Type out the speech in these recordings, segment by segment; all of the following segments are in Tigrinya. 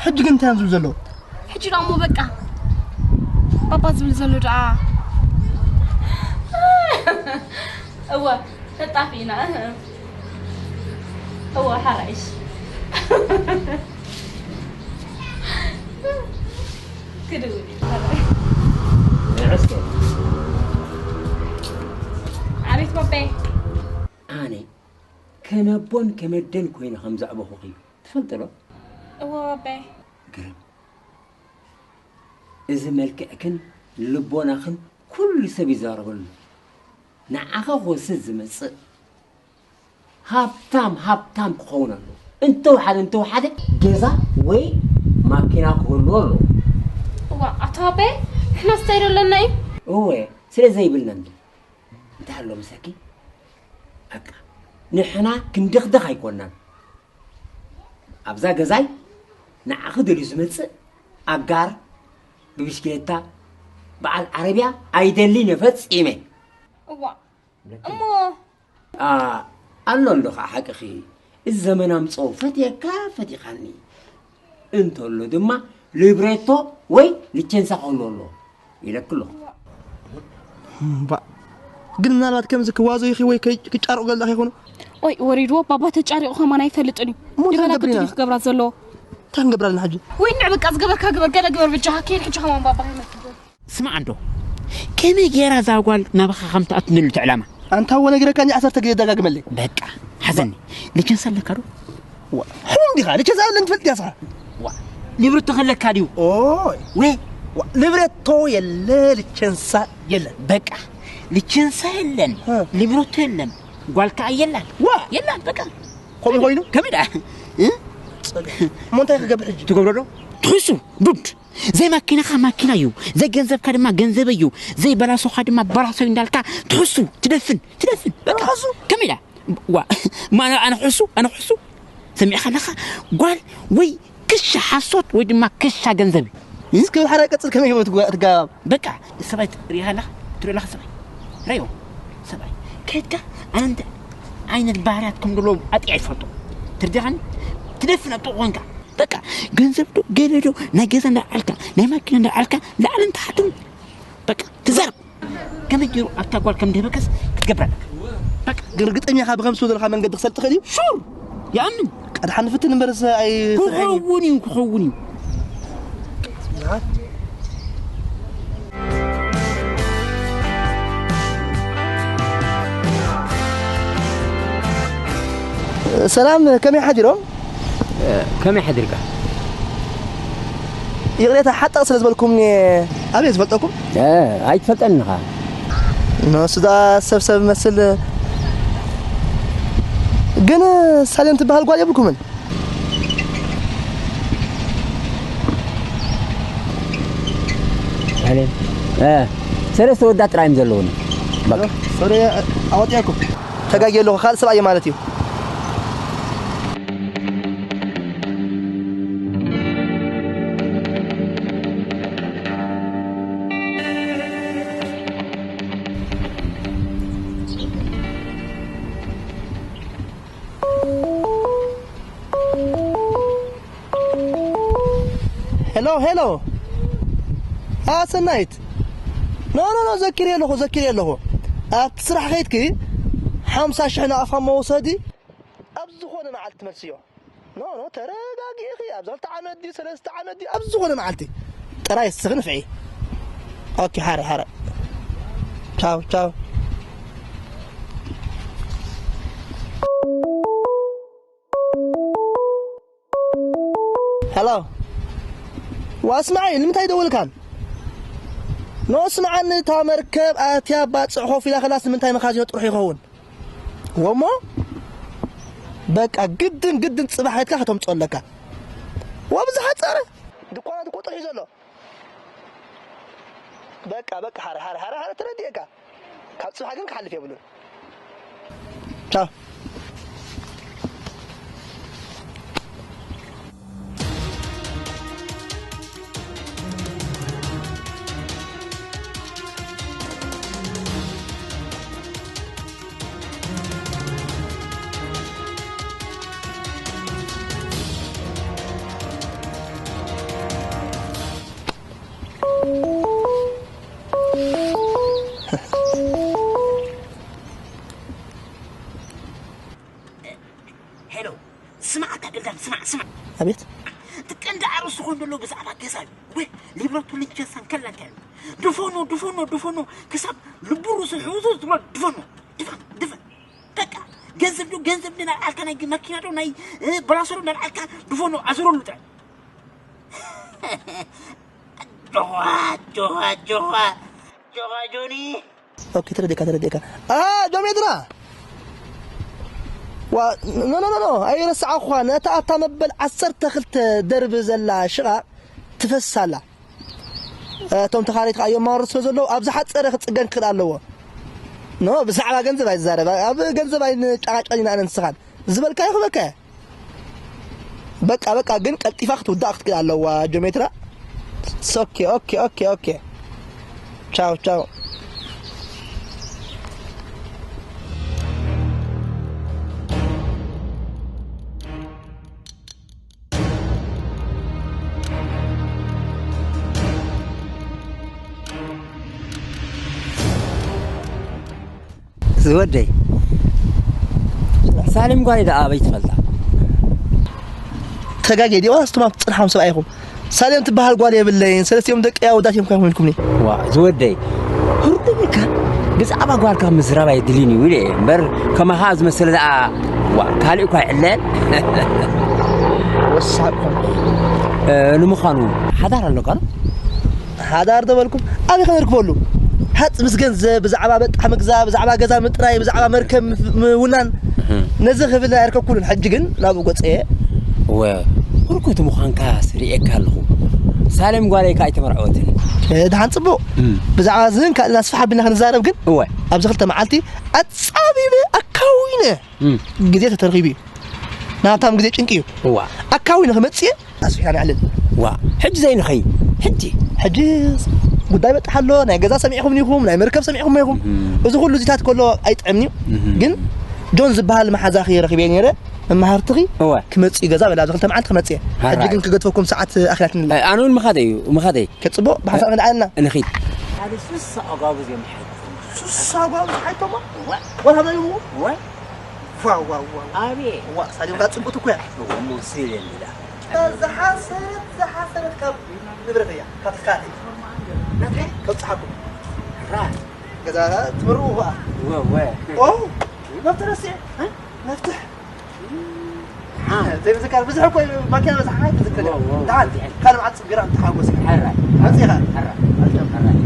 ሕጂ ግን እንታይ እዮም ዝብሉ ዘለዉ? ሕጂ ደኣ እሞ በቃ ባባ ዝብል ዘሎ ደኣ። እወ፣ ተጣፊእና። እወ፣ ሓራይሽ። ክድውል እዩ። ንዕስከ። ኣቤት ባባይ። ኣነ ከም ኣቦን ከም ኣደን ኮይነ ከም ዘዕበኹኺ ትፈልጢ ዶ? እወ ባባይ። ግርም። እዚ መልክዕክን ልቦናኽን ኩሉ ሰብ ይዛረበሉ። ንዓኺ ክወስድ ዝመጽእ ሃብታም ሃብታም ክኸውን ኣለዎ። እንተወሓደ እንተወሓደ ገዛ ወይ ማኪና ክህልዎ ኣለዎ። እዋ ኣቶ ባባይ፣ ንሕናስ እንታይ ዶ ኣለና እዩ? እወ፣ ስለ ዘይብልና እንዶ። እንታይ ኣሎ ምሳኪ? በቃ ንሕና ክንድኽድኽ ኣይኮናን። ኣብዛ ገዛይ ንዓኺ ደልዩ ዝመጽእ ኣጋር ብብሽክሌታ በዓል ዓረብያ ኣይደልን እየ ፈጺመ። እዋ እሞ ኣ፣ ኣሎ ኣሎ ኸዓ ሓቅኺ። እዚ ዘመን ኣምፀው ፈትየካ ፈቲኻኒ እንተሎ ድማ ሊብሬቶ ወይ ሊቸንሳ ክህልዎ ኣሎ ኢለኪ ኣለኹ። እምባእ፣ ግን ምናልባት ከምዚ ክዋዘዩኺ ወይ ከይ-፣ ክጫርቑ ገለ ይኾኑ? ኦይ፣ ወሪድዎ፣ ባባ ተጫሪቑ ከማን ኣይፈልጥን እዩ። እሞ እንታይ ግበራ ክንገብር ኢና? ክትልዩ ክገብራ ዘለዎ። እንታይ ክንገብር ኣለና ሕጂ? ወይ ንዕ በቃ ዝገበርካ ግበር፣ ገለ ግበር በጃኻ፣ ከይድ ሕጂ ከማን ባባ ከይመልስ። ስማዕ እንዶ፣ ከመይ ገይራ እዛ ጓል ናባኻ ከም ትኣቱ ንልቲ ዕላማ? ኣንታ እወ ነጊረካኒ ዓሰርተ ግዜ ደጋግመለይ። በቃ፣ ሓዘኒ። ልቸንሳ ኣለካ ዶ? ዋ፣ ሕሙም ዲኻ? ልቸንሳ የለን ትፈልጥ ዲኻ? ዋ፣ ሊብሬቶ ከለካ ድዩ? ኦይ። ወይ? ዋ፣ ሊብሬቶ የለ፣ ልቸንሳ የለን። በቃ፣ ልቸንሳ የለን፣ እ። ሊብሬቶ የለን፣ ጓል ከኣ የላን። ዋ! የላን፣ በቃ። ከምኡ ኮይኑ? ከመይ ደኣ? እ? ጸገም። እሞ እንታይ ክገብር ሕጂ? ትገብሮ ዶ? ትሕሱ፣ ዱድ። ዘይ ማኪናኻ ማኪና እዩ፣ ዘይ ገንዘብካ ድማ ገንዘብ እዩ፣ ዘይ በላሶኻ ድማ በላሶ እዩ እንዳልካ ትሕሱ፣ ትደፍን፣ ትደፍን። በቃ። ትሕሱ? ከመይ ደኣ? ዋ፣ ማ-፣ ኣነ፣ ኣነ ክሕሱ፣ ኣነ ክሕሱ? ሰሚዕካ ኣለኻ? ጓል ወይ ክሻ ሓሶት ወይ ድማ ክሻ ገንዘብ እዩ። እስኪ ሓደ ቀጽል ከመይ ይበል ትጓ-፣ ትጋባብ? በቃ፣ ሰብኣይ ት-፣ ሪኢኻ ኣለኻ? ትሪኦ ኣለኻ ሰብኣይ? ሪኦ። ሰብኣይ። ከድካ ኣንተ ዓይነት ባህርያት ከም ዘለዎ ኣጥያ ይፈልጦ። ትርዲኻኒ? ትደፍን ኣብ ጥቕኡ ኮንካ። በቃ፣ ገንዘብ ዶ፣ ገለ ዶ፣ ናይ ገዛ እንዳዓልካ፣ ናይ ማኪና እንዳዓልካ፣ ላዕልን ታሕትን። በቃ፣ ትዛረብ። ከመይ ገይሩ ኣብታ ጓል ከም ድህበከስ ክትገብር ኣለካ። በቃ። ግን ርግጠኛ ኢኻ ብኸም ትብሎ ዘለኻ መንገዲ ክሰልጥ ይኽእል እዩ? ሹር! ይኣምን። ቀድሓ ንፍትን እምበርስ ኣይ-፣ ክኸውን እዩ፣ ክኸውን እዩ። ሰላም፣ ከመይ ሓዲሮም? ከመይ ሓዲርካ? ይቕሬታ፣ ሓጠቕ ስለ ዝበልኩምኒ። ኣበይ ዝፈልጠኩም? እ፣ ኣይትፈልጠኒ ኢኻ። ንሱ ደኣ ሰብ ሰብ መስል። ግን ሳሌም ትበሃል ጓል የብልኩምን? ሳሌም? እ፣ ሰለስተ ወዳት ጥራይ እዮም ዘለውኒ። በቃ። ሶሪ፣ ኣወጢኣኩም። ተጋግየ ኣለኹ፣ ካልእ ሰብኣይ ማለት እዩ። ሄሎ፣ ሄሎ። ኣ፣ ሰናይት። ኖ፣ ኖ፣ ኖ፣ ዘኪረ ኣለኹ፣ ዘኪረ ኣለኹ። ኣብቲ ስራሕ ከይድኪ ሓምሳ ሽሕ ንኣፋ መውሰዲ ኣብ ዝኾነ መዓልቲ ትመልስዮ። ኖ፣ ኖ፣ ተረጋጊእኺ። ኣብ ክልተ ዓመት ድዩ፣ ሰለስተ ዓመት ድዩ፣ ኣብ ዝኾነ መዓልቲ ጥራይ እስኺ ንፍዒ። ኦኬ፣ ሓራይ፣ ሓራይ። ቻው፣ ቻው። ሄሎ። ዋ፣ ስማዒ፣ ንምንታይ ደወልካን? ኖ፣ ስምዓኒ፣ እታ መርከብ ኣትያ ባጽዕ ኮፍ ኢላ ከላስ ንምንታይ መኻዚኖ ጥርሑ ይኸውን? ወሞ በቃ ግድን ግድን ጽባሕ ከድካ ከተምጽኦ ኣለካ። ወብዝሓ ጸረ ድኳናት እኮ ጥርሑ ዘሎ። በቃ በቃ ሓረ ሓረ ሓረ ሓረ ተረዲኤካ። ካብ ጽባሕ ግን ክሓልፍ የብሉን። ቻው። ኮን ዘሎ ብዛዕባ ገዛ እዩ። ወይ ሊብረቶ ልንቸንሳን ከላ እንታይ እዩ? ድፈኖ፣ ድፈኖ፣ ድፈኖ፣ ክሳብ ልቡ ርእሱ ሕውሱ ዝብሎ ድፈኖ። ድፈን፣ ድፈን። በቃ ገንዘብ ዶ፣ ገንዘብ ዶ እናልዓልካ፣ ናይ መኪና ዶ፣ ናይ፣ እ፣ በላሶ ዶ እናልዓልካ ድፈኖ ኣዙረሉ ጥራይ። ጆኻ፣ ጆኻ፣ ጆኻ፣ ጆኻ ጆኒ። ኦኬ፣ ተረዲእካ፣ ተረዲእካ። አ፣ ጆሜድራ! ዋ፣ ኖ፣ ኖ፣ ኖ፣ ኖ፣ ኣይረሳዕኹኻ። ነታ ኣብታ መበል ዓሰርተ ክልተ ደርቢ ዘላ ሽቓቕ ትፈስስ ኣላ። እቶም ተኻረይቲ ከኣ የማርሩ ስለ ዘለዉ፣ ኣብ ዝሓጸረ ክጽገን ክኽእል ኣለዎ። ኖ፣ ብዛዕባ ገንዘብ ኣይዛረብ። ኣብ ገንዘብ ኣይንጨቃጨቅን ኢና ኣነ ንስኻን። ዝበልካዮ ክበካ። በቃ፣ በቃ፣ ግን ቀልጢፋ ክትውዳእ ክትክእል ኣለዋ፣ ጆሜትራ። ኦኬ፣ ኦኬ፣ ኦኬ፣ ኦኬ። ቻው፣ ቻው። ዝወደይ፣ ሳሌም ጓለይ ደኣ ኣበይ ትፈልጣ? ተጋጌ ዲዋ፣ ኣስቱማ ትጽንሓም ሰብኣይ ኢኹም። ሳሌም ትበሃል ጓል የብለይን፣ ሰለስቲኦም ደቂ ኣወዳት እዮም፣ ካይኹም ኢልኩምኒ። ዋ፣ ዝወደይ፣ ህርደገካ ብዛዕባ ጓልካ ምዝራብ ኣይድልን እዩ ኢለ እየ እምበር፣ ከማኻ ዝመሰለ ደኣ፣ ዋ፣ ካልእ እኳ ይዕለል። ወሳብ ኮንኩ። እ፣ ንምዃኑ ሓዳር ኣለካ ዶ? ሓዳር ተበልኩም፣ ኣበይ ከነርክበሉ? ሓጽ ምስ ገንዘብ፣ ብዛዕባ በጣሕ ምግዛእ፣ ብዛዕባ ገዛ ምጥራይ፣ ብዛዕባ መርከብ ምፍ-፣ ምውናን፣ እህ። ነዚ ክብል ኣይርከብኩሉን። ሕጂ ግን ናብኡ ገጸ እየ። እወ፣ ህርኩት ምዃንካ ስርኤካ ኣለኹ። ሳሌም ጓለይ ከኣ ኣይተመርዐወትን። እ፣ ደሓን ጽቡቕ። እም። ብዛዕባ እዝን ካልእን ኣስፍሕ ኣቢልና ክንዛረብ ግን፣ እወ። ኣብዚ ክልተ መዓልቲ ኣጻቢበ ኣካዊነ እም። ግዜ ተተረኺቡ እዩ። ንሃብታም ግዜ ጭንቂ እዩ። እዋ። ኣካዊነ ክመጽእ እየ። ኣስፊሕና ነዕልል። ዋ፣ ሕጂ ዘይንኸይድ፣ ሕጂ። ሕጂ ጉዳይ በጣሕ ኣሎ፣ ናይ ገዛ ሰሚዕኹም ኢኹም፣ ናይ መርከብ ሰሚዕኹም ኢኹም። እም። እዚ ኩሉ እዚታት ከሎ ኣይጥዕምን እዩ። እም። ግን ጆን ዝበሃል መሓዛኺ ረኺበ ነይረ፣ መማህርትኺ እወ። ክመጽእ እዩ ገዛ በላ፣ ኣብዚ ክልተ መዓልቲ ክመጽእ እየ። ሕጂ ኣራይ። ግን ክገድፈኩም ሰዓት ኣኺላትኒ ኣላ። ኣነ እውን ምኻደይ እዩ፣ ምኻደይ። ከጽቡቕ፣ ብሓንሳእ ክንደዓልና። ንኺድ። ሓደ ስሳ ኣጓጉዝ እዮም ሓይቶም። ስሳ ኣጓጉዝ ሓይቶማ? እወ። ወላ ሃበይ እሞ? እወ። ዋው፣ ዋው፣ ዋው። ኣቤት። ዋ፣ ሳሊም ጋር ጽቡቅ እኮ ያ። እወ፣ እሞ ስለ እንዲዳ። ዝሓሰረት፣ ዝሓሰረት ካብ ንብረት እያ፣ ካብ ትካል። ናትከ? ካብ ጸሓኩም። ራ። ገዛ ትምርኡ ኸኣ። እወ፣ እወ። ኦ፣ መፍትሕ ረሲዐ። እ? መፍትሕ። እ። ዘይምዝካር ብዙሕ እኮ እዩ፣ ማኪና በዝሓ ኣይትዝክር። እወ፣ እወ። ደሓን፣ ካልእ መዓልቲ ጽቢራ እንተሓጎስ። ሕራይ። መጺኻ። ሕራይ። ኣልተም። ሕራይ።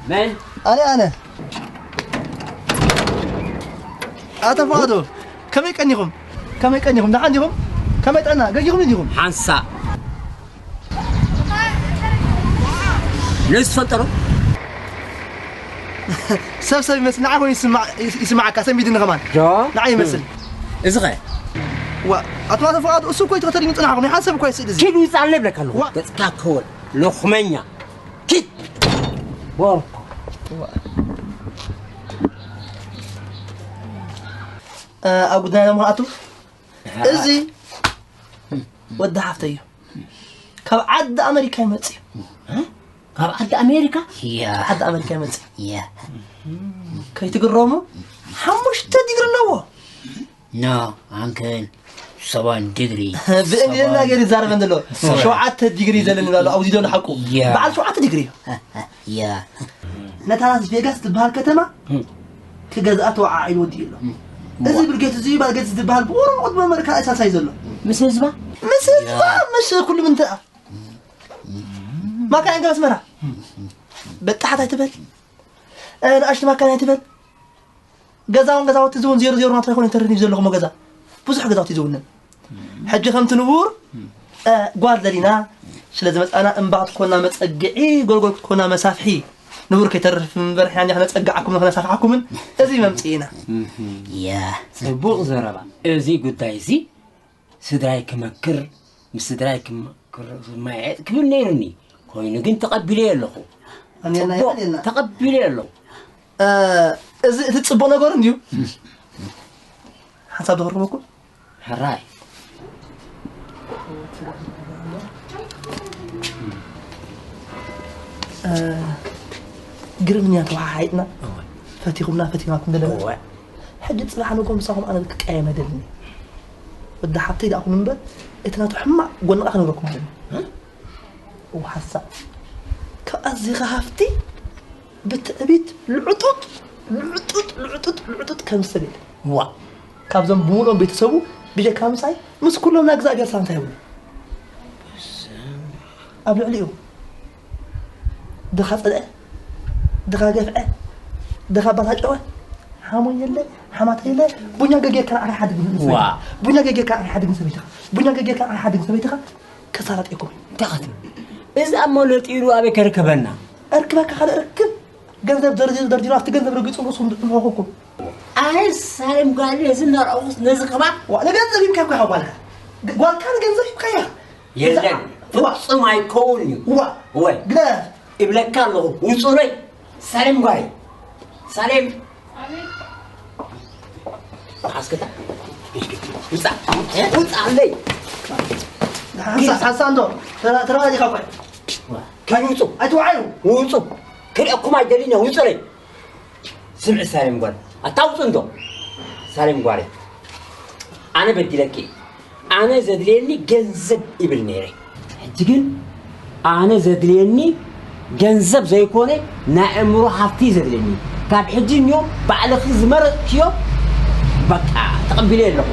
መን? ኣነ፣ ኣነ። ኣቶ ፍቓዱ፣ ከመይ ቀኒኹም? ከመይ ቀኒኹም? ደሓን ዲኹም? ከመይ ጥዕና? ገጊኹም ዲኹም? ሓንሳእ። ነዚ ትፈልጦ ዶ? ሰብ ሰብ ይመስል፣ ንዓይ ኮይኑ ይስማዕ-፣ ይስ-፣ ይስማዓካ፣ ሰሚድኒ ከማን። ዶ? ንዓይ ይመስል። እዚ ኸ? ዋ፣ ኣቶ፣ ኣቶ ፍቓዱ፣ እሱ እኮ እዩ ተኸተልኒ ጽናሕኩም፣ ይሓሰብ እኮ ይስእል እዚ። ኪድ ውጻእ ይብለካ ኣለኹ። ዋ። ገጽካ ከወል፣ ሎኽመኛ። ኪድ! ቦርኮ። እ፣ ኣብ ጉዳይና ንኣቱ። እዚ ወዲ ሓፍተይ እዩ። ካብ ዓዲ ኣመሪካ ይመጽእ እዩ። እ? ካብ ዓዲ ኣሜሪካ? ያ። ካብ ዓዲ ኣመሪካ ይመጽእ። ያ። ከይትግረሙ፣ ሓሙሽተ ዲግሪ ኣለዎ። ኖ፣ ኣንክል፣ ሰባን ዲግሪ። ብእንግሊዝኛ ሰባን ገይሩ ይዛረበን ዘሎ። ሰባን። ሸውዓተ ዲግሪ ዘለኒ ኣሎ፣ ኣብዚ ዘሎ ሓቁ። ያ። በዓል ሸውዓተ ዲግሪ እዩ። ያ። ነታ ላስ ቬጋስ ትበሃል ከተማ እም። ክገዝኣ ተወዓዒሉ ወዲኡ ኣሎ። እም። እዚ ዋ። ብልጌት እዚ፣ ባልጌት ዝበሃል ብቑሩብ ቅድሚ ኣመሪካ ሳልሳይ ዘሎ። ምስ ህዝባ? ምስ ህዝባ፣ ያ። ምስ ኩሉ ምንትኣ። ማካይን ገለ ኣስመራ። በጣሓት ኣይትበል። እ፣ ንኣሽቱ ማካይን ኣይትበል። ገዛውን ገዛውቲ እዚ እውን ዜሮ ዜሮ ናቱ ኣይኮነን ተረዲፍ ዘለኹም ገዛ። ብዙሕ ገዛውቲ ዝውንን። ሕጂ ከምቲ ንቡር፣ እ፣ ጓል ደሊና ስለ ዝመጻና እምባ ክትኮና መጸግዒ፣ ጎልጎል ክትኮና መሳፍሒ። ንቡር ከይተርፍ እምበር ሕና ከነጸግዓኩምን ከነሳፍሓኩምን እዚ መምጽኢና። ያ፣ ጽቡቕ ዘረባ። እዚ ጉዳይ እዚ ስድራይ ክመክር፣ ምስ ስድራይ ክመክር፣ ማየጥ ክብል ነይሩኒ። ኮይኑ ግን ተቐቢለዮ ኣለኹ። ኣሜን፣ ጽቡቕ፣ ኣሜን። ተቐቢለዮ ኣለኹ። እ፣ እዚ እቲ ጽቡቕ ነገሩ እንድዩ። ሓንሳብ ዶ ክረኽበኩም? ሕራይ። እ፣ ግርምኛ ተወሓሓይጥና፣ እወ። ፈቲኹምና፣ ፈቲናኩም ዘለና። እወ። ሕጂ ጽባሕ ንግሆ ምሳኹም ኣነ ክቀየም ኣይደልን እየ። ወዲ ሓብተይ ደኣ ኩን እምበር፣ እቲ ናቱ ሕማቕ ጎኒ ከኣ ክነግረኩም ኣለኒ። እ? እወ፣ ሓሳብ። ካብ ኣዚኻ ሃፍቲ ብትዕቢት ልዕጡጥ፣ ልዕጡጥ፣ ልዕጡጥ፣ ልዕጡጥ ከም ሰብ የለን። ዋ! ካብዞም ብምሉኦም ቤተሰቡ ብጀካ ምሳይ ምስ ኩሎም ናይ እግዚኣብሔር ሰላምታ ይብሉ። ኣብ ልዕሊኡ ድኻ ጸልአ፣ ድኻ ገፍዐ፣ ድኻ ኣባሳጨወ፣ ሓሞይ የለ፣ ሓማተይ የለ፣ ቡኛ ገጌርካ ንዓይ ሓድግ ንሰበይትኻ። ዋ! ቡኛ ገጌርካ ንዓይ ሓድግ ንሰበይትኻ። ቡኛ ገጌርካ ንዓይ ሓድግ ንሰበይትኻ። ከሳላጥየኩም። እንታይ ክትብል? እዚ ኣሞ ለጢሩ ኣበይ ከርከበና? ኣርክበካ ካልእ ርክብ። ገንዘብ ደርዲሩ፣ ደርዲሩ፣ ኣብቲ ገንዘብ ረጊጹ ርእሱ እንድሕር ምኾንኩ። ኣነ ሳሌም ጓል ነዚ እናረኣኹስ ነዚ ክባብ ዋ፣ ንገንዘብ ሂብካ እኮ ኢኻ ጓልካ። ግ-፣ ጓልካ ንገንዘብ ሂብካያ። የለን፣ እዛ-፣ ዋ። ፍጹም ኣይከውን እዩ። ዋ። ወይ። ግደ። እብለካ ኣለኹ፣ ውጹለይ። ሳሌም ጓል። ሳሌም። መሓዝክታ? ውጻእ። ውጻእ ኣለይ። ሓንሳ-፣ ሓንሳ እንዶ። ተራ-፣ ተራ ዲኻ ቆይ። ከይውጹ። ኣይትውዓዩ። ውጹ። ክርእየኩም ኣይደልን እየ፣ ውጹለይ። ስምዒ ሳሌም ጓል። ኣታ ውጹ እንዶ። ሳሌም ጓለይ። ኣነ በዲለኪ። ኣነ ዘድልየኒ ገንዘብ ይብል ነይረ። ሕጂ ግን ኣነ ዘድልየኒ ገንዘብ ዘይኮነ ናይ ኣእምሮ ሃፍቲ እዩ ዘድልየኒ። ካብ ሕጂ እኒኦ ባዕልኺ ዝመረጽክዮ በቃ ተቐቢለ ኣለኹ።